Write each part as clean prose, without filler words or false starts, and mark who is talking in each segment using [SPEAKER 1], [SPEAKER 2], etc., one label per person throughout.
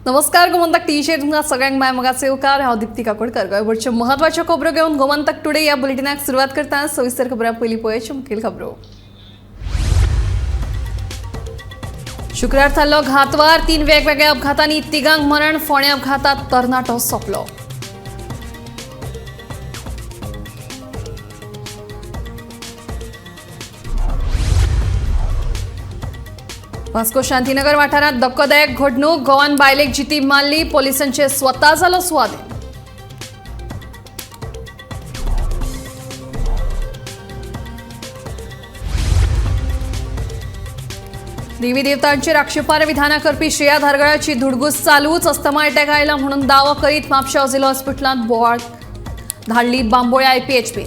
[SPEAKER 1] नमस्कार, गोमंतक टीव्हीचेर तुमकां सगळ्यांक माय मोगाचे येवकार. हांव दीप्ती काकोडकर. गोंयभरच्यो म्हत्वाच्यो खबरो घेवन गोमंतक टुडे ह्या बुलेटिनाक सुरवात करता. सविस्तर खबरां पयलीं पळोवच्यो मुखेल खबरो. शुक्रार थारलो घातवार. 3 वेगवेगळ्या अपघातांनी तिगांक मरण. फोंडें अपघातात तरणाटो सोंपलो. वास्को शांतीनगर वाठारांत धक्कोदायक घडणूक. गोवान बायलेक जिती मारली. पोलिसांचे स्वता जालो सुवादीन. देवी देवतांचेर आक्षेपार्ह विधानां करपी श्रेया धारगळाची धुडगूस चालूच. अस्थमा अटॅक आयला म्हणून दावो करीत म्हापशा जिल्हो हॉस्पिटलांत बोवाळ धाडली बांबोळे आयपीएचपी.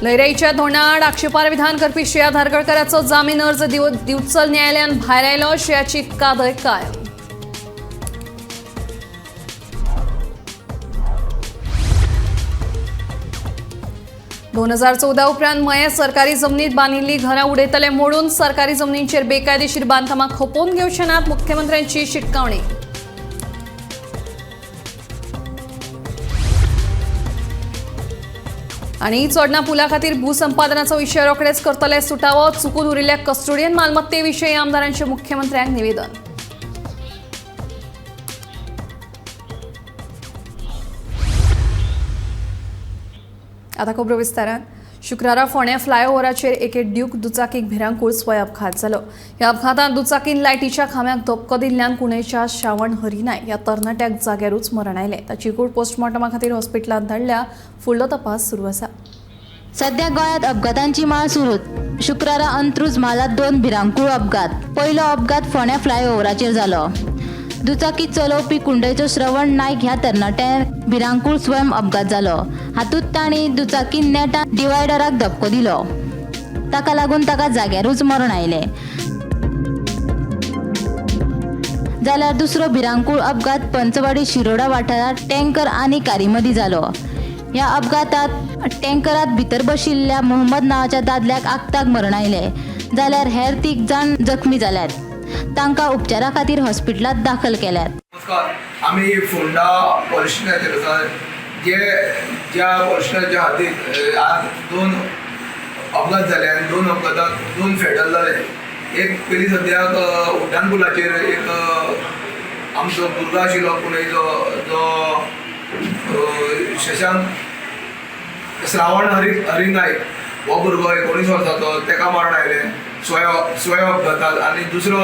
[SPEAKER 1] लहराईच्या धोरणाआड आक्षेपार्ह विधान करपी श्रेया धारगळकराचो जामीन अर्ज दिवचल न्यायालयान भायर आयलो. श्रेयाची कादय कायम. दोन 2014 उपरांत मयें सरकारी जमनीत बांदिल्ली घरां उडयतले मोडून. सरकारी जमनींचेर बेकायदेशीर बांदकामां खपोवन घेवचे नात, मुख्यमंत्र्यांची शिटकावणी. आनी चोडणा पुला खातीर भूसंपादनाचो विशय रोखडेच करतले सुटावो. चुकून उरिल्ल्या कस्टोडियन मालमत्ते विशीं आमदारांचे मुख्यमंत्र्यांक निवेदन. आता खबरो विस्तारान. शुक्रारा फोंड्या फ्लायओव्हराचेर एके ड्यूक दुचाकीक भिरांकूळ स्वय अपघात जालो. ह्या अपघातांत दुचाकीन लायटीच्या खांब्याक धपको दिल्ल्यान कुणेच्या श्रावण हरिनाय ह्या तरणाट्याक जाग्यारूच मरण आयलें. ताची कूड पोस्टमॉर्टमा खातीर हॉस्पिटलांत धाडल्या. फुडलो तपास सुरू आसा.
[SPEAKER 2] सध्या गोंयांत अपघातांची माळ सुरूच. शुक्रारा अंत्रुज म्हालांत 2 भिरांकूळ अपघात. पयलो अपघात फोंड्या फ्लायओव्हराचेर जालो. दुचाकी चलोवपी कुंडयचो श्रवण नायक ह्या तरणाट्याक भिरांकूळ स्वयं अपघात जालो. हातूंत तांणी दुचाकीन नेटान डिवायडराक धपको दिलो. ताका लागून ताका जाग्यारूच मरण आयलें. जाल्यार दुसरो भिरांकूळ अपघात पंचवाडी शिरोडा वाठारांत टँकर आनी कारी मदीं जालो. ह्या अपघातात टँकरात भितर बशिल्ल्या मोहम्मद नांवाच्या दादल्याक आक्ताक मरण आयलें. जाल्यार हेर 3 जाण जखमी जाल्यात. तांकां उपचारा खातीर हॉस्पिटलांत दाखल केल्यात.
[SPEAKER 3] नमस्कार, आमी फोंडा पोलीस स्टेशनाचेर आसा. जे ज्या पोलीस स्टेशनाच्या हातीत आज 2 अपघात जाले आनी 2 अपघाताक 2 फेटल जाले. एक पयलीं सद्याक उड्डाण पुलाचेर एक आमचो भुरगो आशिल्लो कुणयचो, जो शशांक श्रावण हरी नायक हो भुरगो 19 वर्साचो, ताका मरण आयलें स्वय अपघातात. आनी दुसरो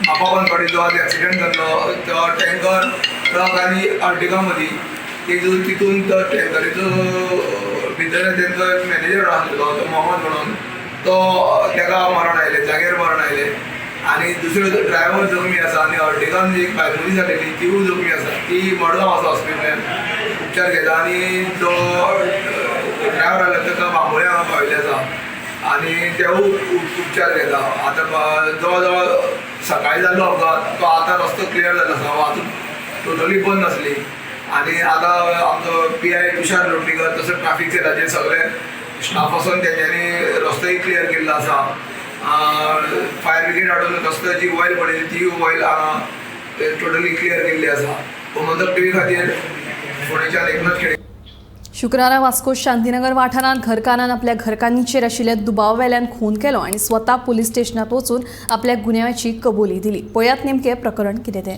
[SPEAKER 3] बापा पनपाटी जो आज एक्सिडंट जाल्लो तो टँकर ट्रक आनी अर्टिगा मदीं तितून तो टँकरीचो भितर तेंचो एक मॅनेजर आसलेलो तो मोहम्मद म्हणून, तो ताका मरण आयलें, जाग्यार मरण आयलें. आनी दुसरो ड्रायव्हर जखमी आसा आनी अर्टिगान एक बायल मनीस जालेली तिवूय जखमी आसा. ती मडगांव आसा हॉस्पिटलान उपचार घेता. आनी जो ड्रायव्हर आसलो ताका बांबोळे हांगा पावयल्ले आसा आनी तेवूय उपचार घेता. आतां जवळ जवळ सकाळी जाल्लो अपघात तो आतां रस्तो क्लियर जाल्लो आसा, वाहतूक टोटली बंद आसली. आनी आतां आमचो PI Tushar Lotlikar तसोच ट्राफीक सेलाचे सगळे स्टाफ आसून तेंच्यांनी रस्तोय क्लियर केल्लो आसा. फायर ब्रिगेड हाडून रस्त्याची ऑयल पडिल्ली ती ऑयल हांगा टोटली क्लियर केल्ली आसा. गोमंतक टीव्ही खातीर फोंडेच्यान एकनाथ खेडे.
[SPEAKER 1] शुक्रारा वास्को शांतीनगर वाठारांत घरकारान आपल्या घरकान्नीचेर आशिल्ल्या दुबावावेल्यान खून केलो आनी स्वता पुलीस स्टेशनात वचून आपल्या गुन्यांवाची कबुली दिली. पळयात नेमकें प्रकरण कितें तें.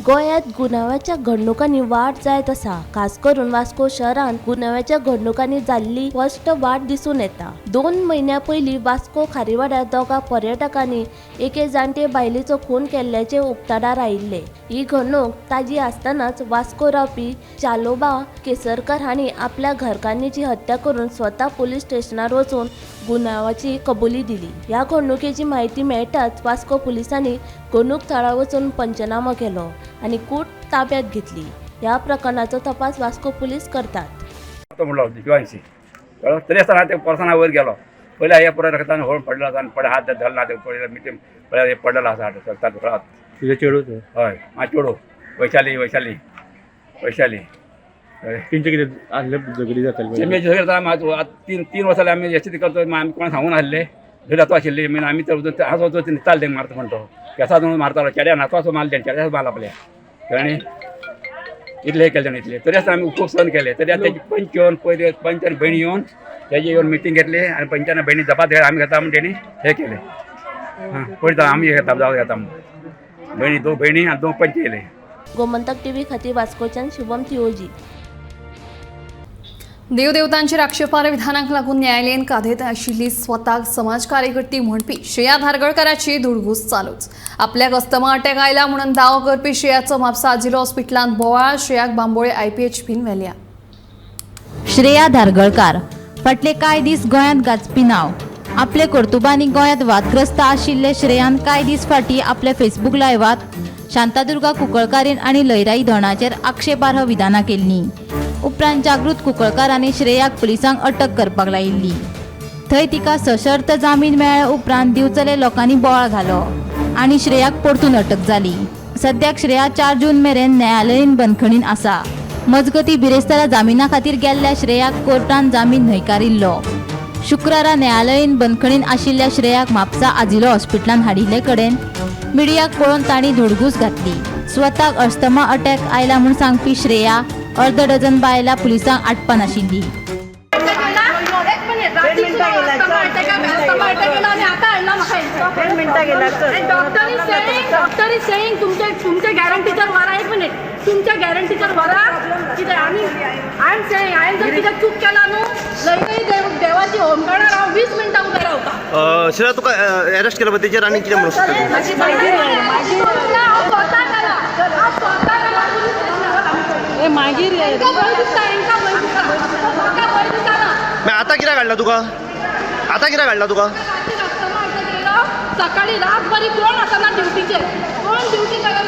[SPEAKER 4] गोंयांत गुन्यांवाच्या घडणुकांनी वाड जायत आसा. खास करून वास्को शहरांत गुन्यांवाच्या घडणुकांनी जाल्ली स्पश्ट वाड दिसून येता. 2 म्हयन्यां पयलीं वास्को खारीवाड्यार 2 पर्यटकांनी एके जाणटे बायलेचो खून केल्ल्याचें उक्ताडार आयिल्लें. ही घडणूक ताजी आसतनाच वास्को रावपी चालोबा केसरकर हांणी आपल्या घरकान्नीची हत्या करून स्वता पुलीस स्टेशनार वचून गुन्यांवाची कबुली दिली. ह्या घडणुकेची म्हायती मेळटाच वास्को पुलिसांनी घडणूक थळार वचून पंचनामो केलो आनी कूड ताब्यात घेतली. ह्या प्रकरणाचो तपास वास्को पुलीस करतात.
[SPEAKER 5] तो म्हणलो 80 कळ्ळो तरी आसतना ते पर्सना वयर गेलो. पयल्या हे पुराय रक्तान होळ पडलो आसा आनी पडे हात धरला ते पळयला मी ते पळय हे पडलेलो आसा रक्तान धुकळात.
[SPEAKER 6] तुजे चेडूं तें?
[SPEAKER 5] हय, म्हाजें चेडूं वैशाली. वैशाली वैशाली हय.
[SPEAKER 6] तेंचे कितें आसले झगडी जाताली?
[SPEAKER 5] तेमचे झगडी जाता. 3 वर्सां जाली आमी एस टी करतो. आमी कोणाक सांगून आसले. धुयला आशिल्ली मागीर आमी तर हांसो न्हिदताले तेंका मारता म्हणटा तो केसा दोन मारतालो चेड्या नाचो मारले तेणें चेड्याच मारला आपल्या कळ्ळें इतलें केलें तेणें इतलें तरी आसतना आमी खूब सहन केलें तरी आतां तेजी पंच येवन पयले पंच आनी भयणी येवन तेजे येवन मिटींग घेतली आनी पंचान भयणी जपात आमी घेता म्हण तेणी हें केलें. हां पळयता आमी घेता जावं घेता म्हण भयणी दोन भयणी आनी दोन पंच येयले.
[SPEAKER 4] गोमंतक टीव्ही खातीर वास्कोच्यान शुभम थिओजी.
[SPEAKER 1] देवदेवतांचेर आक्षेपार्ह विधानाक लागून न्यायालयीन कादयेंत आशिल्ली स्वताक समाज कार्यकर्ती म्हणपी श्रेया धारगळकाराची धुडगूस चालूच. आपल्याक अस्थमा अटॅक आयला म्हणून दावो करपी श्रेयाचो म्हापसा जिल्लो हॉस्पिटलांत बोवाळ. श्रेयाक बांबोळे IPHPन व्हेल्या.
[SPEAKER 2] श्रेया धारगळकार फाटले कांय दीस गोंयांत गाजपी नांव. आपले कर्तुबांनी गोंयांत वादग्रस्त आशिल्ले श्रेयान कांय दीस फाटीं आपल्या फेसबूक लायव्हात शांतादुर्गा कुंकळकारीन आनी लयराई धोणाचेर आक्षेपार्ह विधानां केल्लीं. उपरांत जागृत कुंकळकारांनी श्रेयाक पुलिसांक अटक करपाक लायिल्ली. थंय तिका सशर्त जामीन मेळ्ळ्या उपरांत दिवचले लोकांनी बोवाळ घालो आनी श्रेयाक परतून अटक जाली. सद्याक श्रेया 4 जून मेरेन न्यायालयीन बंदखणीन आसा. मजगती बिरेस्तारा जामिना खातीर गेल्ल्या श्रेयाक कोर्टान जामीन न्हयकारिल्लो. शुक्रारा न्यायालयीन बंदखणीन आशिल्ल्या श्रेयाक म्हापसा आजिलो हॉस्पिटलांत हाडिल्ले कडेन मिडियाक पळोवन तांणी धुडगूस घातली. स्वताक अस्थमा अटॅक आयला म्हूण सांगपी श्रेया अर्द डझन बायलां पुलिसांक आटपान आशिल्ली.
[SPEAKER 6] डॉक्टर is saying तुमच्या गॅरंटीचेर व्हरा. एक मिनिट, तुमच्या गॅरंटीचेर व्हरा कितें आनी I am saying हांवें जर कितें चूक केला न्हू लयराई देवाची होमखणार हांव 20 मिनटां उबें रावता.
[SPEAKER 7] श्रेया तुका अरेस्ट केला पळय तेजेर आनी कितें म्हणूंक सोदता तूं?
[SPEAKER 6] हांव स्वता गेला, हांव स्वता गेला पुलीस स्टेशनार. मागीर हेंकां भंय दिसता, हेंकां भंय दिसता, म्हाका भंय दिसना.
[SPEAKER 7] मागीर आतां कित्याक हाडला तुका? आतां कित्याक हाडला तुका?
[SPEAKER 6] सकाळी रातभरी कोण आसना ड्युटीचेर, कोण ड्युटी करना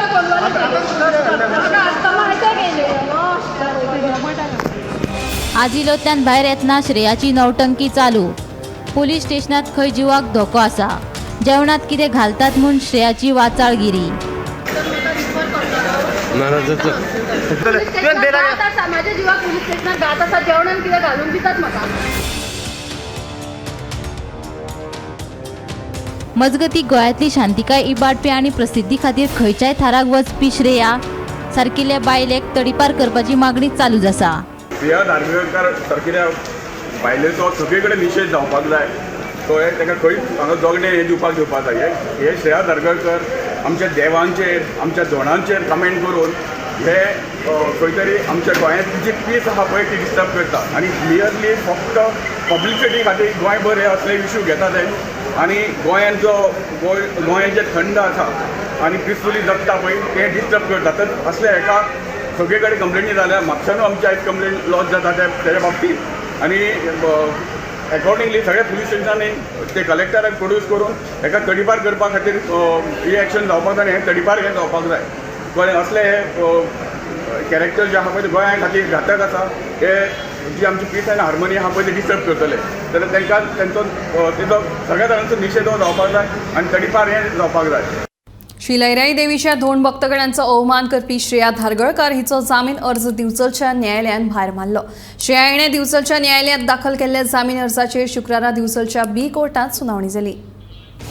[SPEAKER 2] आजिलोंतल्यान भायर येतना श्रेयाची नौटंकी चालू. पुलीस स्टेशनांत खंय जिवाक धोको आसा, जेवणांत कितें घालतात म्हूण श्रेयाची वाचाळगिरी.
[SPEAKER 6] माझ्या जिवाक पुलीस स्टेशनात घात आसा, जेवणान कितें घालून दितात म्हाका.
[SPEAKER 2] मजगती गोंयांतली शांतिकाय इबाडपी आनी प्रसिद्धी खातीर खंयच्याय थाराक वचपी श्रेया सारकिल्ल्या बायलेक तडीपार करपाची मागणी चालूच आसा.
[SPEAKER 8] श्रेया धारगळकार सारकिल्या बायलेचो सगळे कडेन निशेध जावपाक जाय. तो हे ताका खंयच हांगा जगणें हें दिवपाक घेवपाक जाय. हे श्रेया धारगळकर आमच्या देवांचेर आमच्या धोणांचेर कमेंट करून हे खंय तरी आमच्या गोंयांतली जी पीस आसा पळय ती डिस्टर्ब करता आनी क्लियरली फक्त पब्लिसिटी खातीर गोंयभर हे असले इशू घेता ते आनी गोंयांत जो गोंय जें थंड आसा आनी पिसफुली जगता पळय तें डिस्टर्ब करता. तर असले हेका सगळे कडेन कंप्लेनी जाल्या. म्हापशानूय आमची आयज कंप्लेन लॉज जाता तेज्या बाबतींत आनी एकॉर्डिंगली सगळ्या पुलीस स्टेशनांनी ते कलेक्टराक प्रोड्यूस करून हेका तडीपार करपा खातीर ही एक्शन जावपाक जाय आनी हें तडीपार हें जावपाक जाय. कळ्ळें? असले हे कॅरेक्टर जे आहा पळय ते गोंया खातीर घातक आसा. हे जी आमची पीस आनी हार्मनी आहा पळय ते डिस्टर्ब करतले जाल्यार तांकां तेंचो तेजो सगळ्या तरांचो निशेध हो जावपाक जाय आनी तडीपार हें जावपाक जाय.
[SPEAKER 1] श्री लयराई देवीच्या दोन भक्तगणांचो अवमान करपी श्रेया धारगळकार हिचो जामीन अर्ज दिवचलच्या न्यायालयान भायर मारलो. श्रेया हिणें दिवचलच्या न्यायालयांत दाखल केल्ल्या जामीन अर्जाचेर शुक्रारा दिवचलच्या बी कोर्टांत सुनावणी जाली.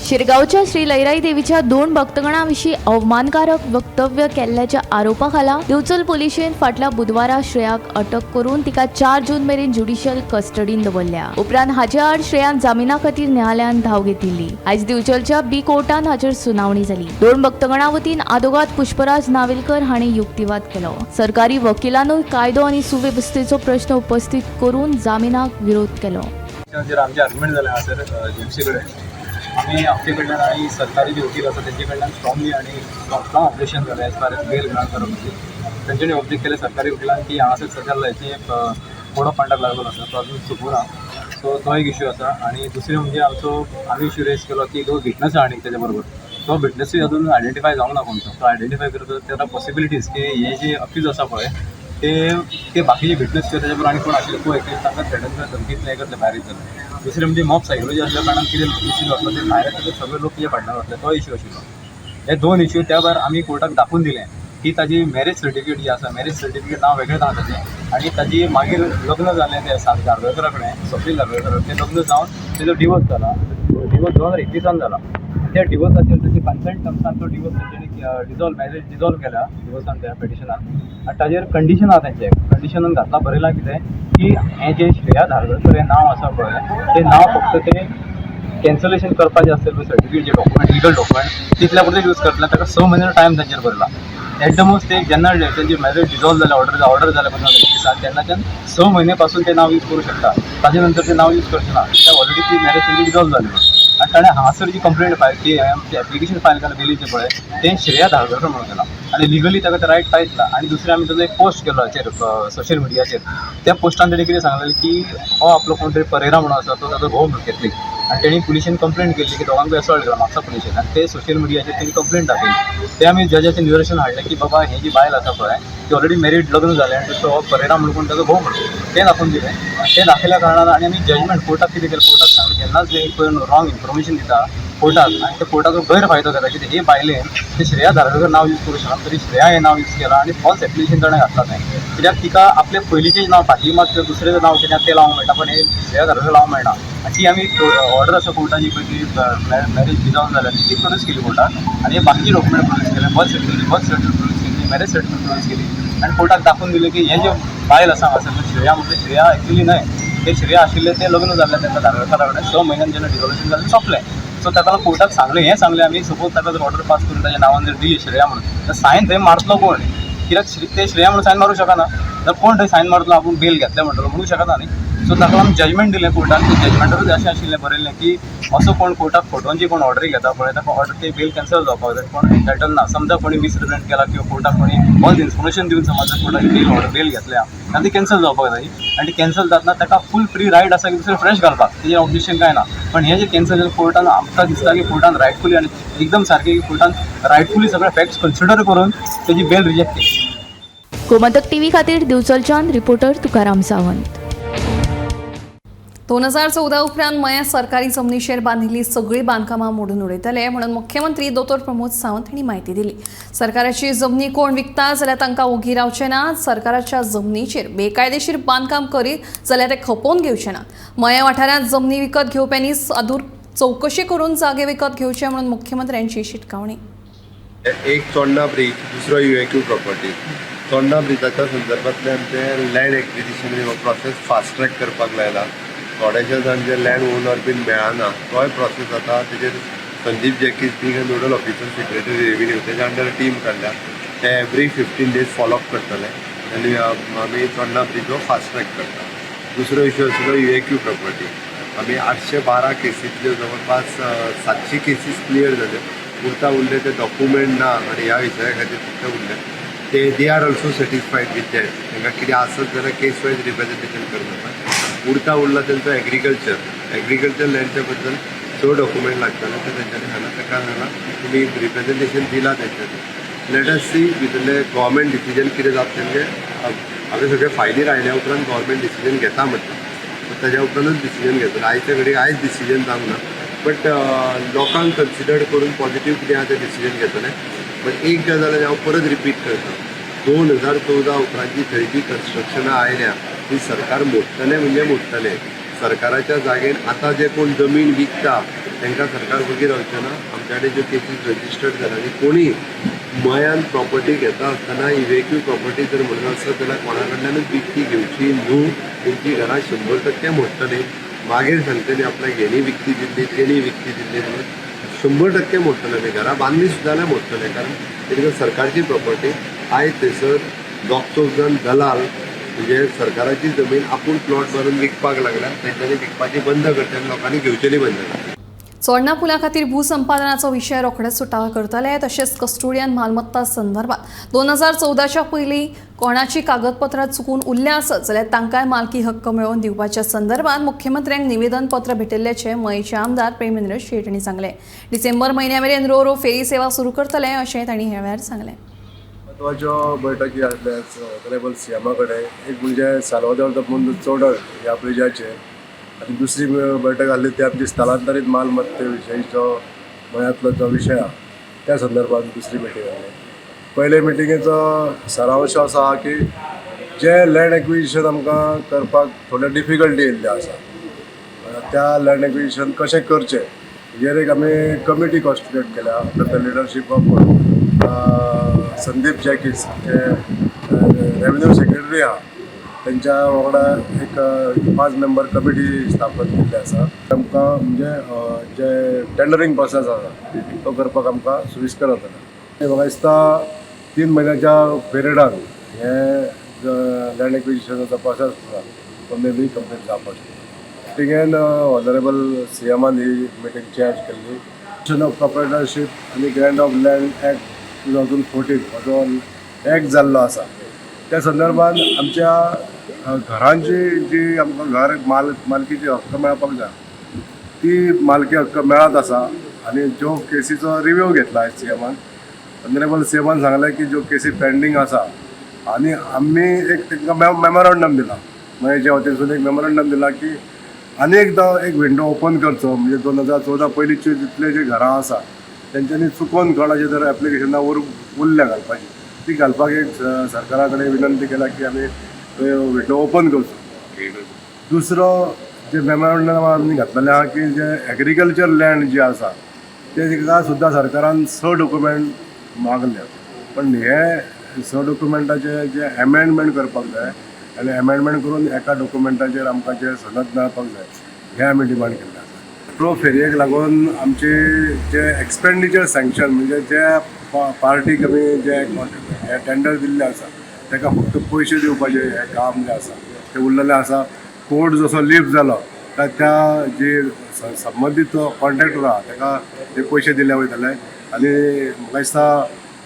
[SPEAKER 9] शिरगांवच्या श्री लयराई देवीच्या दोन भक्तगणां विशीं अवमानकारक वक्तव्य केल्ल्याच्या आरोपा खाला दिवचल पुलिशेन फाटल्या बुधवारा श्रेयाक अटक करून तिका 4 जून मेरेन ज्युडिशियल कस्टडीन दवरल्या. उपरांत हाचे आड श्रेयान जामिना खातीर न्यायालयान धांव घेतिल्ली. आयज दिवचलच्या बी कोर्टान हाचेर सुनावणी जाली. दोन भक्तगणां वतीन आदोगाद पुष्पराज नावेलकर हांणी युक्तिवाद केलो. सरकारी वकिलानूय कायदो आनी सुवेवस्थेचो प्रश्न उपस्थित करून जामिनाक विरोध केलो.
[SPEAKER 10] आमचे आर्ग्युमेंट जाले हांगासर जेएमसी कडेन. आमी आमचे कडल्यान आनी सरकारी जे वकील आसा तेंचे कडल्यान स्ट्रॉंगली आनी स्ट्रॉंग ऑब्जेक्शन जालें as far as bail grant करप म्हणजे तेंच्यांनी ऑब्जेक्ट केलें सरकारी वकिलान की हांगासर सद्या हेची कोड ऑफ कंडक्ट लागलो आसा तो अजून सोंपूना, सो तो एक इश्यू आसा. आनी दुसरें म्हणजे आमचो आमी इश्यू रेज केलो की जो विटनस आहा आनी तेच्या बरोबर तो विटनसूय अजून आयडेंटिफाय जावंक ना कोण तो आयडेंटिफाय करता तेन्ना पॉसिबिलिटीज की हे जे अक्यूज आसा पळय ते बाकीचे विटनस तेच्या बरोबर आनी कोण आशिल्ले को एक्यूज तांकां थ्रेटन करता धमकीत हें करतले भायर येतले. दुसरें म्हणजे मॉब सायकोलॉजी आसल्या कारणान कितें इश्यू जातलो ते भायर येतले सगळे लोक कितें फाटल्यान वतले तो इश्यू आशिल्लो. हे दोन इश्यू त्या भायर आमी कोर्टाक दाखोवन दिलें की ताजी मॅरेज सर्टिफिकेट जी आसा मॅरेज सर्टिफिकेट नांव वेगळेंच आहा ताजें आनी ताजी मागीर लग्न जालें ते धारगळकरा कडेन स्वप्नील धारगळकर तें लग्न जावन तेजो डिवोर्स जाला. डिवोर्स डिवोर्स 2021 जाला. त्या डिवोर्साचेर ताचे कन्सेंट टर्म्सान तो डिवोर्स तेंच्यांनी डिजॉल्व, मॅरेज डिजॉल्व केल्या डिवोर्सान त्या पिटिशनान. आनी ताजेर कंडिशन आहा, तेंचें कंडिशनान घातलां, बरयलां कितें की हें जें श्रेया धारगळकर हें नांव आसा पळय, तें नांव फक्त तें कॅन्सलेशन करपाचें आसतलें सर्टिफिकेट, जे डॉक्युमेंट, लिगल डॉक्युमेंट, तितल्या पुरतें यूज करतलें. ताका 6 म्हयन्याचो टायम तांचेर बरयला. एट the most ते जेन्ना तेंची मॅरेज डिजॉल्व जालें, ऑर्डर जालें 2021 तेन्नाच्यान 6 म्हयने पासून ते नांव यूज करूं शकता. ताजे नंतर ते नांव यूज करचें ना, कित्याक ऑलरेडी ती मॅरेज तेंची डिजॉल्व जाली म्हणून. आनी ताणें हांगासर जी कंप्लेंट फायल की एप्लिकेशन फायल केलां बेलीचें पळय, तें श्रेया धारगळकर म्हणून केलां आनी लिगली ताका ते रायट कांयच ना. आनी दुसरें, आमी ताजो एक पोस्ट केलो हाचेर, सोशल मिडियाचेर. त्या पोस्टान तेणें कितें सांगलेलें की हो आपलो कोण तरी परेरा म्हणून आसा, तो ताजो घोव म्हणून कॅथलीक, आनी तेणी पुलिशेन कंप्लेंट केल्ली की दोगांकूय असॉल्ट केला म्हापसा पुलिशेन. आनी ते सोशल मिडियाचेर तेणी कंप्लेंट दाखयली. ते आमी जजाचें निदर्शन हाडलें की बाबा, ही जी बायल आसा पळय, ती ऑलरेडी मॅरीड, लग्न जालें आनी दुसरो हो परेरा म्हणून कोण ताजो घोव म्हणून तें दाखोवन दिलें. तें दाखयल्या कारणान आनी आमी जजमेंट कोर्टाक कितें केलें, कोर्टाक सांगलें, जेन्नाच जे कोण रॉंग इन्फॉर्मेशन दिता कोर्टाक आनी त्या कोर्टाचो गैरफायदो घेता, कितें ही बायलेन ते श्रेया धारगळकर नांव यूज करूं शकना, तरी श्रेया हें नांव यूज केलां आनी फॉल्स एप्लिकेशन ताणें घातलां तें. कित्याक तिका आपलें पयलींचें नांव फाटीं मात दुसरें नांव कितें तें लावंक मेळटा, पण हें श्रेया धारगळकर लावंक मेळना. आनी ती आमी ऑर्डर आसा कोर्टाची पळय, ती मॅरेज डिजॉल्व जाल्या, ती प्रोड्यूस केली कोर्टाक आनी हे बाकीचे डॉक्युमेंट प्रोड्यूस केले, बर्थ सर्टिफिकेट प्रोड्यूस केली, मॅरेज सर्टिफिकेट प्रोड्यूस केली आनी कोर्टाक दाखोवन दिलें की हें जें बायल आसा हांगासर श्रेया म्हणजे श्रेया एक्चुली न्हय, ते श्रेया आशिल्लें तें लग्न जाल्लें तेन्ना धारगळकारा कडेन, 6 म्हयन्यान जेन्ना डिजॉल्युशन जालें, सोंपलें. सो ताका लागून कोर्टाक सांगलें, हें सांगलें आमी, सपोज ताका जर ऑर्डर पास करून ताच्या नांवान जर दिली श्रेया म्हणून, तर सायन थंय मारतलो कोण? कित्याक ते श्रेया म्हणून सायन मारूं शकना, तर कोण थंय सायन मारतलो? आपूण बेल घेतलें म्हणटलो म्हणूं शकना न्ही. सो ताका लागून जजमेंट दिलें कोर्टान. ते जजमेंटारूच अशें आशिल्लें बरयल्लें की असो कोण कोर्टाक फटोवन जी कोण ऑर्डरी घेता पळय, ताका ऑर्डर ते बेल कॅन्सल जावपाक जाय. कोण एन्टायटल ना. समजा कोणी मिसरिप्रेझेंट केला किंवा कोर्टाक कोणी फॉल्स इन्फॉर्मेशन दिवन समज जर कोर्टाक बेल ऑर्डर बेल घेतल्या जाल्यार ती कॅन्सल जावपाक जाय. आनी ती कॅन्सल जातना ताका फूल फ्री रायट आसा की दुसरें फ्रेश घालपाक, तेजेर ऑब्जेक्शन कांय ना. पण हें जें कॅन्सल जालें, कोर्टान आमकां दिसता की कोर्टान रायटफुली आनी एकदम सारकें की कोर्टान रायटफुली सगळे फॅक्ट्स कन्सिडर करून तेजी बेल रिजेक्ट केली.
[SPEAKER 9] गोमंतक टीव्ही खातीर दिवचलच्यान रिपोर्टर तुकाराम सावंत.
[SPEAKER 1] 2014 उपरांत मयें सरकारी जमनीचेर बांदिल्ली सगळीं बांदकामां मोडून उडयतले म्हणून मुख्यमंत्री दोतोर प्रमोद सावंत हांणी म्हायती दिली. सरकाराची जमनी कोण विकता जाल्यार तांकां ओगी रावचे ना. सरकाराच्या जमनीचेर बेकायदेशीर बांदकाम करीत जाल्यार ते खपोवन घेवचे नात. मयें वाठारांत जमनी विकत घेवप्यांनी सादूर चवकशी करून जागे विकत घेवचे म्हणून मुख्यमंत्र्यांची शिटकावणी.
[SPEAKER 11] एक चोडणा ब्रीज, दुसरो इव्हॅक्यू प्रॉपर्टी. चोडणा ब्रिजाच्या संदर्भातले आमचे लँड एक्विजिशन हो प्रोसेस फास्ट ट्रॅक करपाक लायला. थोडेशे जाण जे लँड ओनर बीन मेळना, तोय प्रोसेस आतां तेजेर Sandeep Jacques being a nodal officer, secretary revenue, तेज्या अंडर टीम काडल्या. ते एवरी 15 डेज फॉलोअप करतले आनी आमी चोडणा ब्रीज हो फास्ट ट्रॅक करता. दुसरो इशू आशिल्लो इव्हॅक्यू प्रॉपर्टी. आमी 812 केसींतल्यो जवळपास 700 केसीस क्लियर जाल्यो. उरता उरले ते डॉक्युमेंट ना आनी ह्या विशया खातीर फक्त उरले ते. They are also satisfied with that. तांकां कितें आसत जाल्यार केस वायज रिप्रेझेंटेशन करता. उरता उरला तेंचो एग्रीकल्चर लँडच्या बद्दल स डॉक्युमेंट लागताले, ते तेंच्यांनी सांगलां. ताका सांगलां, तुमी रिप्रेझेंटेशन दिलां तेंच्यांनी, let us सी भितरलें गव्हर्मेंट डिसिजन कितें जातलें. म्हणजे आमी सगळे फायलीर आयल्या उपरांत गव्हर्मेंट डिसिजन घेता म्हटलां, सो ताज्या उपरांतूच डिसिजन घेतलो. आयच्या घडयेक आयज डिसिजन जावंक ना, बट लोकांक कन्सिडर करून पॉझिटीव कितें आहा तें डिसिजन घेतलें. बट एक गजाल आनी हांव परत रिपीट करता, 2014 उपरांत जी थंय जी कन्स्ट्रक्शनां आयल्या ती सरकार मोडटलें म्हणजे मोडटलें. सरकाराच्या जागेन आतां जे कोण जमीन विकता तांकां सरकार वगी रावचें ना. आमच्या कडेन ज्यो केसीस रजिस्टर्ड जाल्या आनी कोणी मयान प्रॉपर्टी घेता आसतना इव्हॅक्यू प्रॉपर्टी जर म्हणून आसत जाल्यार कोणा कडल्यानूच विकती घेवची न्हू. तेंची घरां 100% मोडटली. मागीर सांगतली आपल्याक हेणी विकती दिल्ली, तेणी विकती दिल्ली म्हणून. 100% मोडटले आमी. घरां बांदली सुद्दां जाल्यार मोडटले, कारण तेका सरकारची प्रॉपर्टी. आयज थंयसर दोग चौग जाण दलाल म्हणजे सरकाराची जमीन आपूण प्लॉट मारून विकपाक लागल्या. तेंच्यांनी विकपाची बंद करचें आनी लोकांनी घेवचेली बंद करचें.
[SPEAKER 1] चोडणा पुला खातीर भूसंपादनाचो विशय रोखडेच सुटावो करतले. तशेंच कस्टोडियन मालमत्ता संदर्भात 2014च्या पयलीं कोणाची कागदपत्रां चुकून उरल्या आसत जाल्यार तांकांय मालकी हक्क मेळोवन दिवपाच्या संदर्भात मुख्यमंत्र्यांक निवेदन पत्र भेटयल्ल्याचें मयेचे आमदार प्रेमेंद्र शेट हांणी सांगलें. डिसेंबर म्हयन्या मेरेन रो रो फेरी सेवा सुरू करतले अशें तांणी ह्या वेळार सांगलें.
[SPEAKER 12] म्हत्वाच्यो बैठकी आसल्या ऑनरेबल सीएमा कडेन. एक म्हणजे साल्वादोर the मुंद चोडण ह्या ब्रिजाचेर आनी दुसरी बैठक आसली ती आमची स्थलांतरीत मालमत्ते विशयीचो मयांतलो जो विशय आहा त्या संदर्भात दुसरी मिटींग आसली. पयले मिटिंगेचो सारांश असो आहा की जे लँड एक्विजिशन आमकां करपाक थोडे डिफिकल्टी येयल्ली आसा, त्या लँड एक्विजिशन कशें करचें. हेजेर एक आमी कमिटी कॉन्स्टिट्यूट केल्या under the leadership of Sandeep Jacques, J revenue secretary आहा, तेंच्या वांगडा एक 5 मेंबर कमिटी स्थापन केल्ली आसा. आमकां म्हणजे जे टेंडरींग प्रोसेस आसा तो करपाक आमकां सुविस्कर जातलें. म्हाका दिसता 3 म्हयन्याच्या पिरियडान हे लँड एक्विजिशनाचो प्रोसेस आसा तो मे बी कंप्लीट जावपाक शकता. मिटिंगेन ऑनरेबल सीएमान ही मिटींग चेअर केल्ली. ऑफ प्रोप्रायटरशीप आनी Grant of Land Act 2014 हो जो एक्ट जाल्लो आसा त्या संदर्भात आमच्या घरांची जी आमकां घर मालकीची हक्क मेळपाक जाय ती मालकी हक्क मेळत आसा. आनी ज्यो केसीचो रिव्यू घेतला सीएमान, ऑनरेबल सीएमान सांगलें की ज्यो केसी पेंडींग आसा आनी आमी एक तांकां मेमोरंडम दिलां, मयेच्या वतीनसून एक मेमोरंडम दिलां की आनी एकदां एक विंडो ओपन करचो, म्हणजे 2014 पयलींचे जितले जे घरां आसा तेंच्यांनी चुकोन कोणाचे जर एप्लिकेशनां उरल्या घालपाची ती घालपाक एक सरकारा कडेन विनंती केल्या की आमी विंडो ओपन करचो. दुसरो जे मेमोरंडम आमी घातलेलें आहा की जे एग्रीकल्चर लँड जे आसा ते ताका सुद्दां सरकारान 6 डॉक्युमेंट मागले, पण हे 6 डॉक्युमेंटाचे जे एमेंडमेंट करपाक जाय आनी एमेंडमेंट करून एका डॉक्युमेंटाचेर आमकां जे सनद मेळपाक जाय हें आमी डिमांड केल्लें आसा. मेट्रो फेरयेक लागून आमचे जे एक्सपेंडिचर सँक्शन म्हणजे जे पार्टीक आमी जे हे टेंडर दिल्लें आसा ताका फक्त पयशे दिवपाचें हें काम जें आसा तें उरलेलें आसा. कोर्ट जसो लीप जालो काय त्या जे संबंदीत कॉन्ट्रॅक्टर आहा ताका ते पयशे दिले वयतले आनी म्हाका दिसता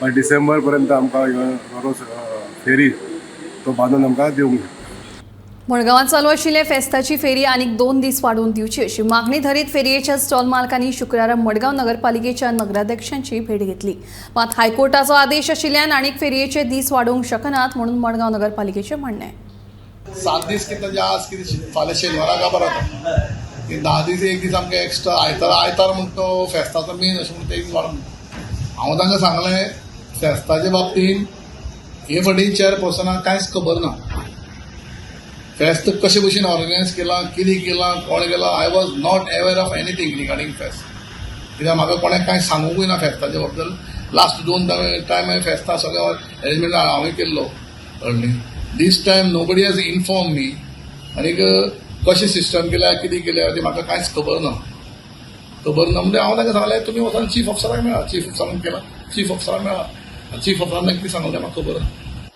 [SPEAKER 12] बाय डिसेंबर पर्यंत आमकां ह्यो फेरी तो बांदून आमकां दिवंक शकता.
[SPEAKER 1] मडगांवांत चालू आशिल्ले फेस्ताची फेरी आनीक 2 दीस वाडोवन दिवची अशी मागणी धरीत फेरयेच्या स्टॉल मालकांनी शुक्रारा मडगांव नगरपालिकेच्या नगराध्यक्षांची भेट घेतली. मात हायकोर्टाचो आदेश आशिल्ल्यान आनीक फेरयेचे दीस वाडोवंक शकनात म्हणून मडगांव नगरपालिकेचें म्हणणें.
[SPEAKER 13] 7 दीस कितें आज कितें फाल्यां शेनवारा काबार जाता ती 10 दीस एक दीस आमकां एक्स्ट्रा आयतार आयतार म्हण तो फेस्ताचो मेन अशें म्हण ते एक दीस वाडोवन. हांव तांकां सांगलें फेस्ताचे बाबतीन हे फावटी चेअरपर्सनाक कांयच खबर ना. फेस्त कशे भशेन ऑर्गनायज केलां, कितें केलां, कोण केलां, I was not aware of anything regarding फेस्त. कित्याक म्हाका कोणें कांय सांगूंकूय ना फेस्ताच्या बद्दल. लास्ट 2 टायम हांवें फेस्तां सगळें अरेंजमेंट हांवें केल्लो कळ्ळें. This time nobody has inform me आनीक कशें सिस्टम केल्या कितें केल्या तें म्हाका कांयच खबर ना. खबर ना म्हणजे हांव तांकां सांगलें तुमी वचोन चीफ ऑफिसराक मेळा. चीफ ऑफिसरान केला, चीफ ऑफिसराक मेळा. चीफ ऑफिसरान कितें सांगलें म्हाका खबर ना.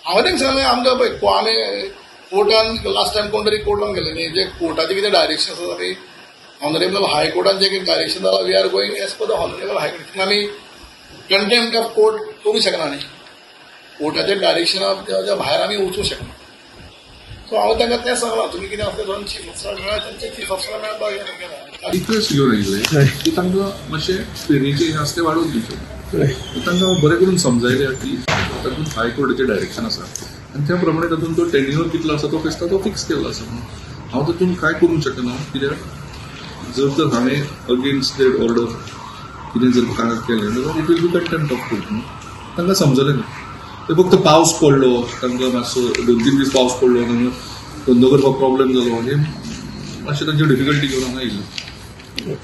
[SPEAKER 13] हांवें तांकां सांगलें आमकां पळय आमी कोर्टान लास्ट टायम कोण तरी कोर्टान गेले न्ही, जे कोर्टाचें कितें डायरेक्शन आसा ती ऑनरेबल हायकोर्टान जें कितें डायरेक्शन जाला we are going as per the honourable high court. आमी कंटेम्प्ट ऑफ कोर्ट करूं शकना न्ही, कोर्टाच्या डायरेक्शना भायर आमी वचूं शकना. सो हांवें तांकां तें सांगलां तुमी कितें आसलें दोन चीफ ऑफिसराक मेळा, तांचे चीफ ऑफिसराक मेळपाक
[SPEAKER 14] रिक्वेस्ट घेवन आयिल्ले की तांकां मातशें फेरयेचें हें आसा तें वाडोवन दिवचें. तांकां हांव बरें करून समजायलें की तातूंत हायकोर्टाचें डायरेक्शन आसा आनी त्या प्रमाणे तातूंत तो टेन्युअर कितलो आसा तो फेस्ता तो फिक्स केल्लो आसा. म्हणून हांव तातूंत कांय करूंक शकना, कित्याक जर तर हांवें अगेन्स्ट that order कितें जर कांय केलें जाल्यार it will be contempt of court. न्हू तांकां समजलें ना, ते फक्त पावस पडलो तांकां मातसो 2-3 दीस पावस पडलो तांकां धंदो करपाक प्रॉब्लेम जालो हे मातशें तांची डिफिकल्टी घेवन हांगा आयिल्ले.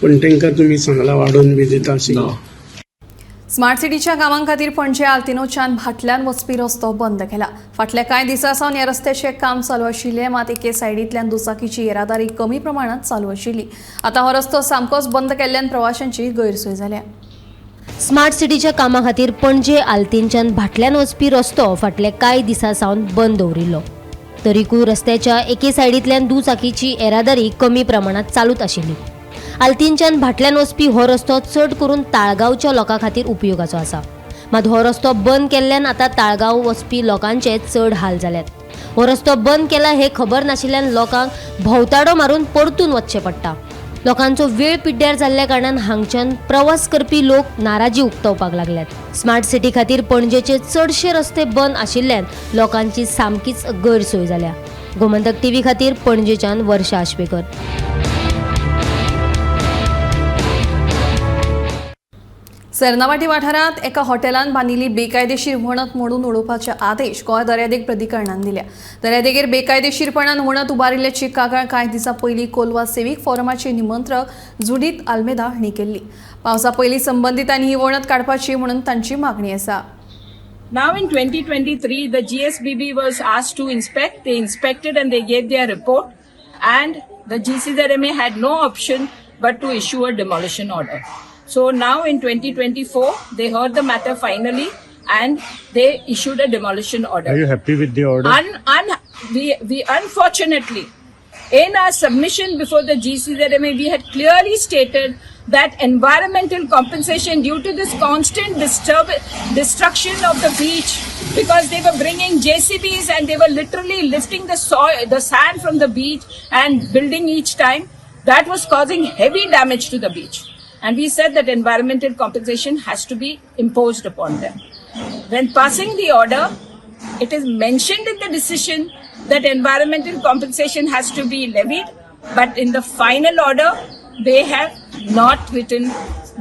[SPEAKER 15] पूण तांकां तुमी सांगलां वाडोवन बी दिता अशें?
[SPEAKER 1] स्मार्ट सिटीच्या कामां खातीर पणजे आल्तिनोच्यान भाटल्यान वचपी रस्तो बंद केला. फाटल्या कांय दिसां सावन ह्या रस्त्याचें काम चालू आशिल्लें, मात एके सायडींतल्यान दुचाकीची येरादारी कमी प्रमाणांत चालू आशिल्ली. आतां हो रस्तो सामकोच बंद केल्ल्यान प्रवाशांची गैरसोय जाल्या.
[SPEAKER 16] स्मार्ट सिटीच्या कामा खातीर पणजे आल्तीनच्यान भाटल्यान वचपी रस्तो फाटले कांय दिसां सावन बंद दवरिल्लो. तरीकूय रस्त्याच्या एके सायडींतल्यान दुचाकीची येरादारी कमी प्रमाणांत चालूच आशिल्ली. आल्तीनच्यान भाटल्यान वचपी हो रस्तो चड करून ताळगांवच्या लोकां खातीर उपयोगाचो आसा. मात हो रस्तो बंद केल्ल्यान आतां ताळगांव वचपी लोकांचे चड हाल जाल्यात. हो रस्तो बंद केला हें खबर नाशिल्ल्यान लोकांक भोंवताडो मारून परतून वचचें पडटा. लोकांचो वेळ पिड्ड्यार जाल्ल्या कारणान हांगच्यान प्रवास करपी लोक नाराजी उक्तावपाक लागल्यात. स्मार्ट सिटी खातीर पणजेचे चडशे रस्ते बंद आशिल्ल्यान लोकांची सामकीच गैरसोय जाल्या. गोमंतक टीव्ही खातीर पणजेच्यान वर्षा आश्वेकर.
[SPEAKER 1] सेर्नावाटी वाठारांत एका हॉटेलान बांदिल्ली बेकायदेशीर वणत मोडून उडोवपाचे आदेश गोंय दर्यादेग प्राधिकरणान दिल्या. दर्यादेगेर बेकायदेशीरपणान वणत उबारिल्ल्याची कागाळ कांय दिसां पयलीं कोलवा सिवीक फोरमाचे निमंत्रक जुडीत आल्मेदा हांणी केल्ली. पावसा पयलीं संबंदितांनी ही वणत काडपाची म्हणून तांची मागणी आसा.
[SPEAKER 17] Now in 2023, the GSBB was asked to inspect. They inspected and they gave their report, and the GCZMA had no option but to issue a demolition order. So now in 2024, they heard the matter finally and they issued a demolition order.
[SPEAKER 18] Are you happy with the order?
[SPEAKER 17] Un, un, we unfortunately, in our submission before the GCZMA, we had clearly stated that environmental compensation due to this constant destruction of the beach, because they were bringing JCBs and they were literally lifting the soil, the sand from the beach and building each time, that was causing heavy damage to the beach. And we said that environmental compensation has to be imposed upon them. When passing the order, it is mentioned in the decision that environmental compensation has to be levied, but in the final order, they have not written,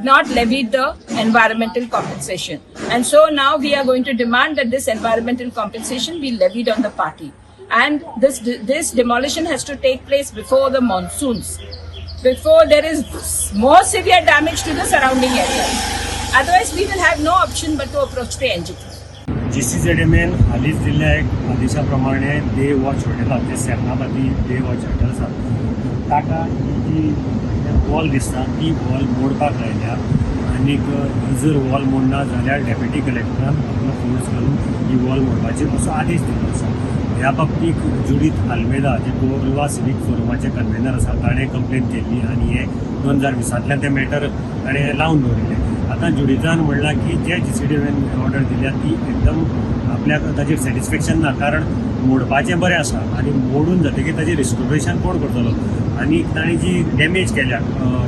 [SPEAKER 17] not levied the environmental compensation. And so now we are going to demand that this environmental compensation be levied on the party. And this demolition has to take place before the monsoons, before there is more severe damage to the surrounding areas. Otherwise, we will have no option but to approach the NGT.
[SPEAKER 18] G C Z M N हालींच दिल्ल्या एक आदेशा प्रमाणे बे watch हॉटेलाक, जे सेर्नाबादी बे watch hotel आसा, ताका ही जी वॉल दिसता ती वॉल मोडपाक लायल्या आनीक ही जर वॉल मोडना जाल्यार डेप्युटी कलेक्टरान आपलो फोर्स घालून ही वॉल मोडपाची असो आदेश दिल्लो आसा. ह्या बाबतीत जुडीत आल्मेदा जे गोवा सिवीक फोरमाचे कन्वेनर आसा ताणें कंप्लेन केल्ली आनी हे 2020तल्यान तें मॅटर ताणें लावन दवरिल्लें. आतां जुडितान म्हणलां की जे जी C D N order दिल्या ती एकदम आपल्याक ताजेर सॅटिस्फॅक्शन ना, कारण मोडपाचें बरें आसा आनी मोडून जातकीर ताजें रिस्टोरेशन कोण करतलो आनी ताणें जी डॅमेज केल्या,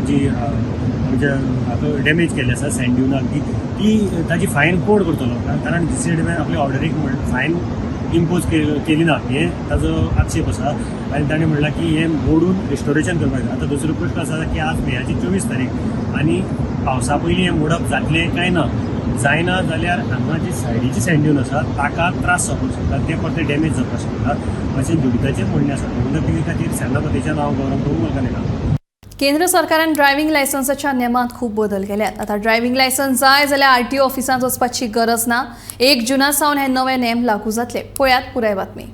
[SPEAKER 18] जी म्हणजे आतां डॅमेज केल्ली आसा सँड ड्युनाक, ती ताजी फायन कोण करतलो, कारण जी सी डी एन आपल्या ऑर्डरीक फायन इम्पोज केली ना हें ताजो आक्षेप आसा. आनी ताणें म्हणलां की हें मोडून रिस्टोरेशन करपाक जाय. आतां दुसरो प्रश्न आसा की आज मेयाची 24 तारीख आनी पावसा पयलीं हें मोडप जातलें काय ना, जायना जाल्यार हांगा जी सायडीची सँड ड्यून आसा ताका त्रास जावपाक शकता, तें परतें डॅमेज जावपाक शकता अशें जुडिताचें म्हणणें आसा. म्हणून खातीर सेर्नापतीचें नांव गौरव प्रभू वलकान येता.
[SPEAKER 1] केंद्र सरकारान ड्रायव्हिंग लायसन्साच्या नेमांत खूब बदल केल्यात. आतां ड्रायव्हिंग लायसन्स जाय जाल्यार आरटीओ ऑफिसांत वचपाची गरज ना. 1 जुना सावन हे नवे नेम लागू जातले. पळयात पुराय बातमी.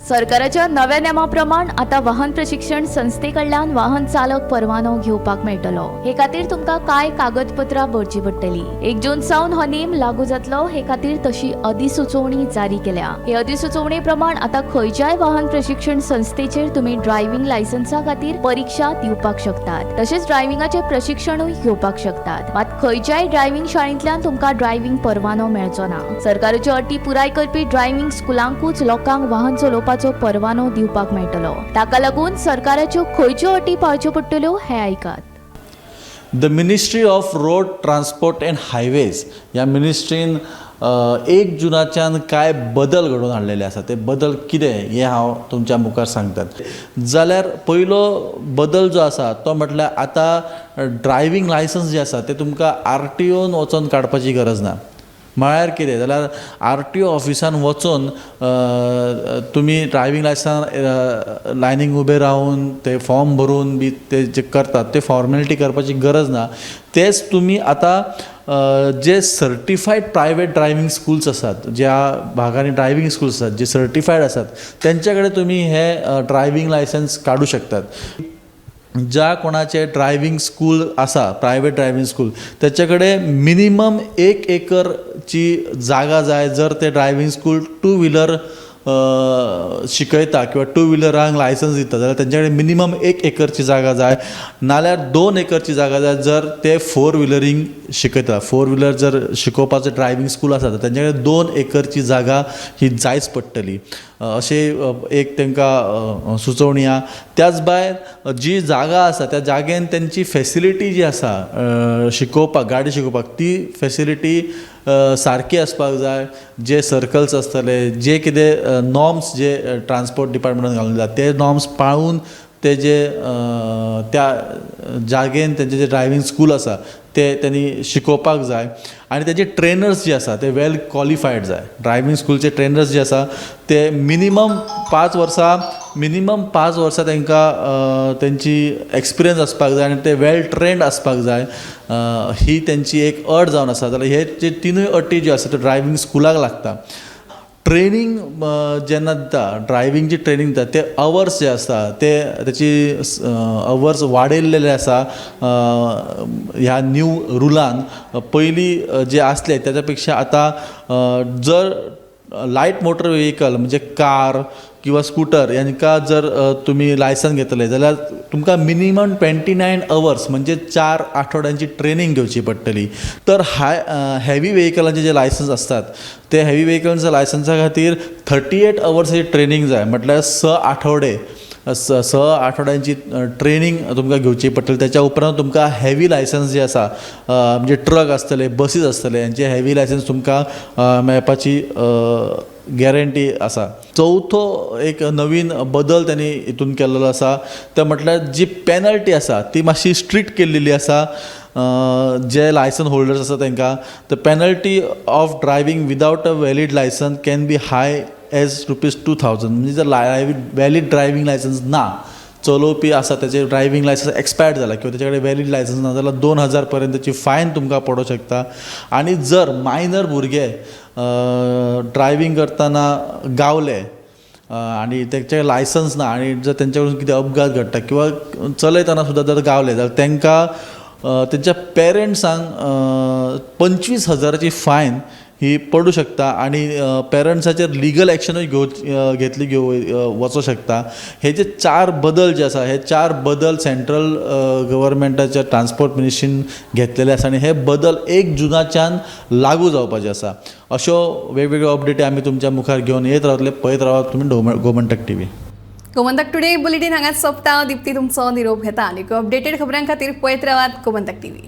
[SPEAKER 9] सरकाराच्या नव्या नेमा प्रमाण आतां वाहन प्रशिक्षण संस्थे कडल्यान वाहन चालक परवानो घेवपाक मेळटलो. हे खातीर तुमकां कांय कागदपत्रां भरची पडटली. 1 जून सावन हो नेम लागू जातलो. हे खातीर तशी अधिसुचोवणी जारी केल्या. हे अधिसुचोवणे प्रमाण आतां खंयच्याय वाहन प्रशिक्षण संस्थेचेर तुमी ड्रायव्हिंग लायसन्सा खातीर परिक्षा दिवपाक शकतात, तशेंच ड्रायव्हिंगाचें प्रशिक्षणूय घेवपाक शकतात. मात खंयच्याय ड्रायव्हिंग शाळेंतल्यान तुमकां ड्रायव्हिंग परवानो मेळचो ना. सरकाराच्यो अटी पुराय करपी ड्रायव्हिंग स्कुलांकूच लोकांक वाहन चलोवपाक परवानो दिवपाक मेळटलो. ताका लागून सरकाराच्यो खंयच्यो अटी पाळच्यो पडटल्यो हें आयकात.
[SPEAKER 19] The ministry of road transport and highways ह्या मिनिस्ट्रीन 1 जुनाच्यान कांय बदल घडोवन हाडलेले आसा. ते बदल कितें हें हांव तुमच्या मुखार सांगतात. जाल्यार पयलो बदल जो आसा तो म्हटल्यार आतां ड्रायव्हिंग लायसन्स जें आसा तें तुमकां आर टी ओन वचोन काडपाची गरज ना. म्हळ्यार कितें जाल्यार आर टी ओ ऑफिसान वचून तुमी ड्रायव्हिंग लायसन्स लायनीक उबे रावन ते फॉर्म भरून बी ते जे करतात ते फॉर्मेलिटी करपाची गरज ना. तेच तुमी आतां जे सर्टिफायड प्रायवेट ड्रायव्हिंग स्कुल्स आसात, ज्या भागांनी ड्रायव्हिंग स्कुल्स आसात जे सर्टिफायड आसात तेंच्या कडेन तुमी हे ड्रायव्हिंग लायसन्स काडूं शकतात. ज्या कोणाचे ड्रायव्हिंग स्कूल आसा, प्रायवेट ड्रायव्हिंग स्कूल, तेचे कडेन मिनिमम 1 एकरची जागा जाय जर ते ड्रायव्हिंग स्कूल टू व्हिलर शिकयता किंवा टू व्हिलरांक लायसन्स दिता जाल्यार तेंचे कडेन मिनिमम 1 एकरची जागा जाय, नाल्यार 2 एकरची जागा जाय जर ते फोर व्हिलरींग शिकयता. फोर व्हिलर जर शिकोवपाचो ड्रायव्हिंग स्कूल आसा तर तेंचे कडेन 2 एकरची जागा ही जायच पडटली अशें एक तांकां सुचोवणी आहा. त्याच भायर जी जागा आसा त्या जागेन तेंची फेसिलिटी जी आसा शिकोवपाक, गाडी शिकोवपाक, ती फेसिलिटी सारकी आसपाक जाय. जे सर्कल्स आसतले, जे कितें नॉर्म्स जे ट्रांसपोर्ट डिपार्टमेंटान घालून दिला ते नॉर्म्स पाळून ते जे त्या जागेन तेंचे जे ड्रायव्हिंग स्कूल आसा ते तेणी शिकोवपाक जाय आनी तेजे ट्रेनर्स जे आसा ते वेल क्वॉलिफायड जाय. ड्रायव्हींग स्कुलचे ट्रेनर्स जे आसा ते मिनिमम 5 वर्सां मिनिमम 5 वर्सां तांकां तेंची एक्सपिरियन्स आसपाक जाय आनी ते वेल ट्रेंड आसपाक जाय. ही तेंची एक अट जावन आसा. जाल्यार हे जे तिनूय अटी ज्यो आसा त्यो ड्रायव्हींग स्कुलाक लागता. ट्रेनींग जेन्ना दिता, ड्रायव्हींगची ट्रेनींग दिता, ते अवर्स जे आसता ते तेची अवर्स वाडयल्लेले आसा ह्या न्यू रुलान. पयलीं जे आसले तेच्या पेक्षा आतां जर लायट मोटर व्हेकल म्हणजे कार किंवा स्कुटर हेंकां जर तुमी लायसन घेतले जाल्यार तुमकां मिनिमम 29 अवर्स म्हणजे 4 आठवड्यांची ट्रेनींग घेवची पडटली. तर हेवी व्हेकलांचे जे लायसन्स आसतात ते हेवी व्हेकलांच्या लायसन्सा खातीर 38 अवर्साची ट्रेनींग जाय, म्हटल्यार 6 आठवडे 6 आठवड्यांची ट्रेनींग तुमकां घेवची पडटली. त्याच्या उपरांत तुमकां हेवी लायसन्स जे आसा म्हणजे ट्रक आसतले, बसीस आसतले, हेंचे हेवी लायसन्स तुमकां मेळपाची गॅरंटी आसा. चवथो एक नवीन बदल त्यांनी हितून केल्लो आसा ते म्हटल्यार जी पेनल्टी आसा ती मातशी स्ट्रिक्ट केल्लेली आसा. जे लायसन होल्डर्स आसा तांकां the penalty of driving without a valid licence can be high as ₹2000. म्हणजे जर वॅलीड ड्रायव्हींग लायसन्स ना चलोवपी आसा तेचे ड्रायव्हींग लायसन्स एक्सपायर्ड जाला किंवा तेचे कडेन वॅलीड लायसन्स ना जाल्यार 2000 पर्यंतची फायन तुमकां पडोंक शकता. आनी जर मायनर भुरगे ड्रायव्हींग करतना गावले आनी तेचे लायसन्स ना आनी जर तेंच्या कडून कितें अपघात घडटा किंवा चलयतना सुद्दां जर गावले जाल्यार तांकां तेंच्या पेरंट्सांक 25,000 फायन ही पडूं शकता आनी पेरंट्साचेर लिगल एक्शनूय घेतली वचोंक शकता. हे जे 4 बदल जे आसा हे 4 बदल सेंट्रल गव्हर्मेंटाच्या ट्रान्सपोर्ट मिनिस्ट्रीन घेतलेले आसा आनी हे बदल 1 जुनाच्यान लागू जावपाचे आसा. अश्यो वेगवेगळ्यो अपडेटी आमी तुमच्या मुखार घेवन येत रावतले. पळयत रावात तुमी Gomantak TV.
[SPEAKER 1] Gomantak today bulletin हांगाच सोंपता. दीप्ती तुमचो निरोप घेता आनी अपडेटेड खबरां खातीर पळयत रावात गोमंतक टीव्ही.